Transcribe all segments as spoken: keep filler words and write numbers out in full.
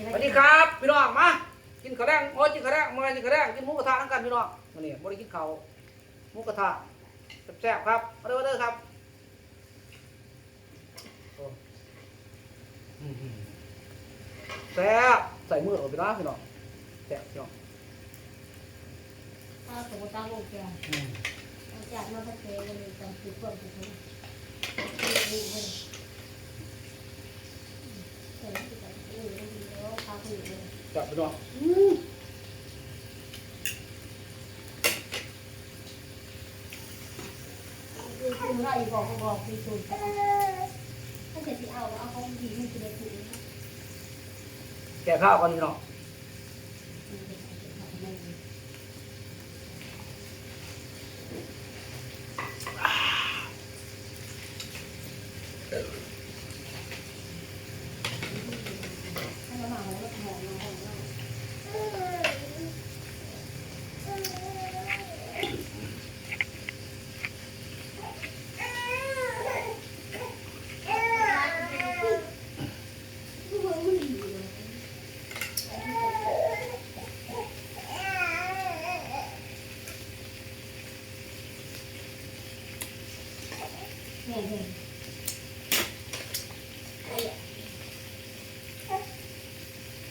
สวัสดีครับพี่น้อง มากินข้าวแลง โอ้ย กินข้าวแลง มากินข้าวแลง กินหมูกระทะนำกันพี่น้อง มื้อนี้บ่ได้กินข้าว หมูกระทะแซ่บๆครับ มาเด้อ มาเด้อครับ โอ้ อื้อหือ แซ่บ ใส่มือเอาไปนะพี่น้อง แซ่บพี่น้อง ถ้าสมมติตั้งลูกแก อืม เอาจากมาพัดเทเลย ตอนคือเพื่อนคือเขา จับไปหน่อย อืม คือคือเราอีบอกก็บอกคือคือ ถ้าเกิดที่เอา เอาของดีมันคือได้ถูก แก่ข้าวก่อนพี่น้อง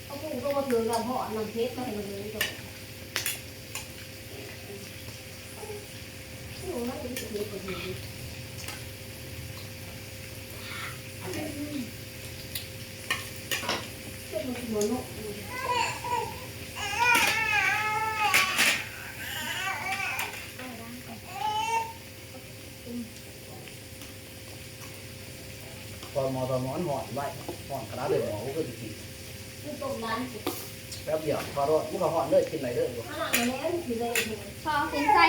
เอาปูก็มาถือกับพ่อน้ำเพชรมาให้มันเลยจบ ตอนหมอตอนหมอมันฮ้อนไว้ฮ้อนขนาดเลยหมอก็คือสิกินแป๊บเดียวพอรอดมันก็ฮ้อนเลยกินอะไรเด้อ พอกินใส่